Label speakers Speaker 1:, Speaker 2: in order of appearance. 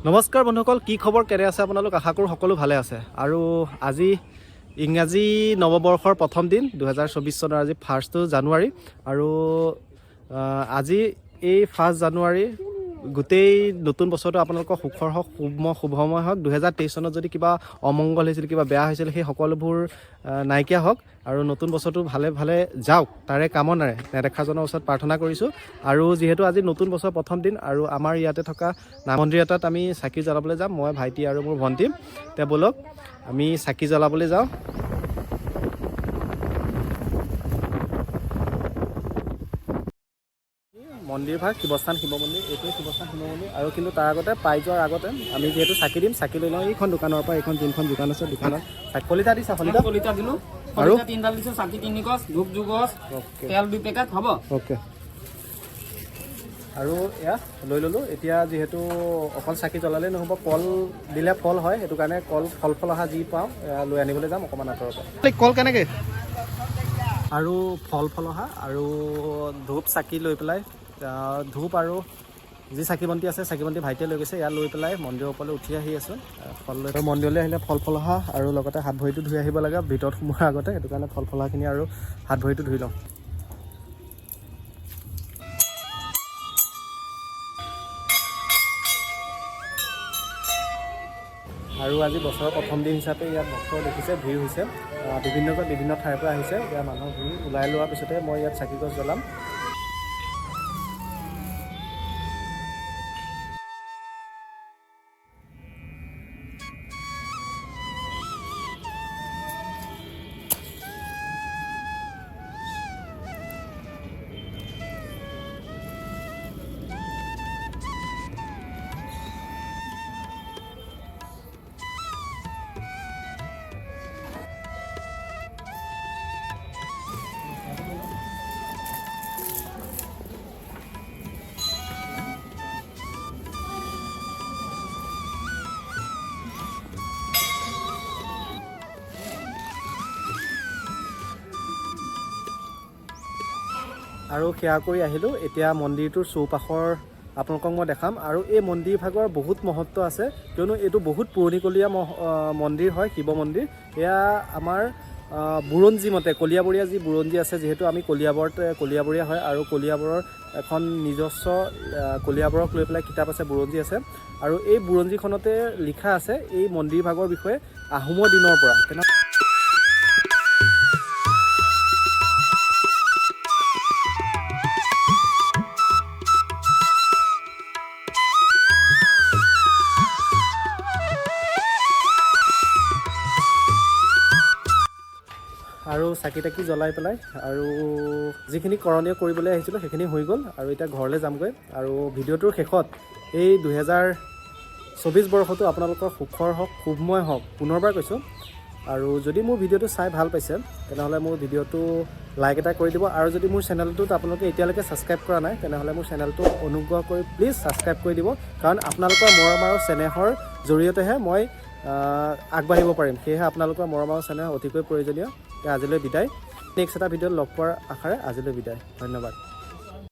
Speaker 1: নমস্কাৰ বন্ধুসকল, কি খবৰ, কেনে আছে আপোনালোক? আশা কৰোঁ সকলো ভালে আছে। আৰু আজি ইংৰাজী নৱবৰ্ষৰ প্ৰথম দিন, 2024 চনৰ আজি ফাৰ্ষ্টটো জানুৱাৰী। আৰু আজি এই ফাৰ্ষ্ট জানুৱাৰী গোটেই নতুন বছৰটো আপোনালোকৰ সুখৰ হওক, শুভময় হওক। 2023 চনত যদি কিবা অমংগল হৈছিল, কিবা বেয়া হৈছিল, সেই সকলোবোৰ নাইকিয়া হওক আৰু নতুন বছৰটো ভালে ভালে যাওক, তাৰে কামনাৰে নেদেখাজনৰ ওচৰত প্ৰাৰ্থনা কৰিছোঁ। আৰু যিহেতু আজি নতুন বছৰ প্ৰথম দিন আৰু আমাৰ ইয়াতে থকা নাম মন্দিৰ এটাত আমি চাকি জ্বলাবলৈ যাম, মই, ভাইটি আৰু মোৰ ভণ্টি। এতিয়া ব'লক, আমি চাকি জ্বলাবলৈ যাওঁ। মন্দিৰ ভাগ শিৱস্থান শিৱ মন্দিৰ, এইটোৱে শিৱস্থান শিৱ মন্দিৰ। আৰু কিন্তু তাৰ আগতে পাই যোৱাৰ আগতে আমি যিহেতু চাকি দিম, চাকি লৈ লওঁ এইখন দোকানৰ পৰা। এইখন যোনখন দোকান আছে, দোকানত শলিতা দিছা? শলিতা।
Speaker 2: শলিতা দিলো।
Speaker 1: আৰু?
Speaker 2: শলিতা তিনিডাল দিছো, চাকি 3 গছ, ধূপ 2 গছ, তেল 2 পেকেট হ'ব।
Speaker 1: অ'কে, আৰু এয়া লৈ ল'লোঁ। এতিয়া যিহেতু অকল চাকি জ্বলালেই নহ'ব, কল দিলে ফল হয়, সেইটো কাৰণে কল, ফল ফল অহা যি পাওঁ এয়া লৈ আনিবলৈ যাম অকণমান আঁতৰৰ পৰা। কল কেনেকৈ আৰু ফল ফল অহা আৰু ধূপ চাকি লৈ পেলাই, ধূপ আৰু যি চাকি বন্তি আছে, চাকি বন্তি ভাইটিয়ে লৈ গৈছে। ইয়াত লৈ পেলাই মন্দিৰৰ ওপৰলৈ উঠি আহি আছোঁ। ফল লৈ আৰু মন্দিৰলৈ আহিলে ফল ফল অহা আৰু লগতে হাত ভৰিটো ধুই আহিব লাগে ভিতৰত সোমোৱাৰ আগতে। সেইটো কাৰণে ফল ফলাখিনি আৰু হাত ভৰিটো ধুই লওঁ। আৰু আজি বছৰৰ প্ৰথম দিন হিচাপে ইয়াত ভক্ত দেখিছে, ভিৰ হৈছে। বিভিন্ন বিভিন্ন ঠাইৰ পৰা আহিছে। ইয়াৰ মানুহৰ ভিৰ ওলাই লোৱাৰ পিছতে মই ইয়াত চাকি গছ জ্বলাম। আৰু সেৱা কৰি আহিলোঁ। এতিয়া মন্দিৰটোৰ চৌপাশৰ আপোনালোকক মই দেখাম। আৰু এই মন্দিৰ ভাগৰ বহুত মহত্ব আছে, কিয়নো এইটো বহুত পুৰণিকলীয়া মন্দিৰ হয়, শিৱ মন্দিৰ। এয়া আমাৰ বুৰঞ্জী মতে, কলিয়াবৰীয়া যি বুৰঞ্জী আছে, যিহেতু আমি কলিয়াবৰত, কলিয়াবৰীয়া হয় আৰু কলিয়াবৰৰ এখন নিজস্ব কলিয়াবৰক লৈ পেলাই কিতাপ আছে, বুৰঞ্জী আছে। আৰু এই বুৰঞ্জীখনতে লিখা আছে এই মন্দিৰ ভাগৰ বিষয়ে আহোমৰ দিনৰ পৰা। তেনে আৰু চাকি তাকি জ্বলাই পেলাই আৰু যিখিনি কৰণীয় কৰিবলৈ আহিছিলোঁ, সেইখিনি হৈ গ'ল আৰু এতিয়া ঘৰলৈ যামগৈ। আৰু ভিডিঅ'টোৰ শেষত এই 2024 বৰ্ষটো আপোনালোকৰ সুখৰ হওক, শুভময় হওক, পুনৰবাৰ কৈছোঁ। আৰু যদি মোৰ ভিডিঅ'টো চাই ভাল পাইছে, তেনেহ'লে মোৰ ভিডিঅ'টো লাইক এটা কৰি দিব। আৰু যদি মোৰ চেনেলটোত আপোনালোকে এতিয়ালৈকে ছাবস্ক্ৰাইব কৰা নাই, তেনেহ'লে মোৰ চেনেলটো অনুগ্ৰহ কৰি প্লিজ ছাবস্ক্ৰাইব কৰি দিব, কাৰণ আপোনালোকৰ মৰম আৰু চেনেহৰ জৰিয়তেহে মই আগবাঢ়িব পাৰিম। সেয়েহে আপোনালোকৰ মৰম আৰু চেনেহ অতিকৈ প্ৰয়োজনীয়। এতিয়া আজিলৈ বিদায়। নেক্সট এটা ভিডিঅ'ত লগ পোৱাৰ আশাৰে আজিলৈ বিদায়। ধন্যবাদ।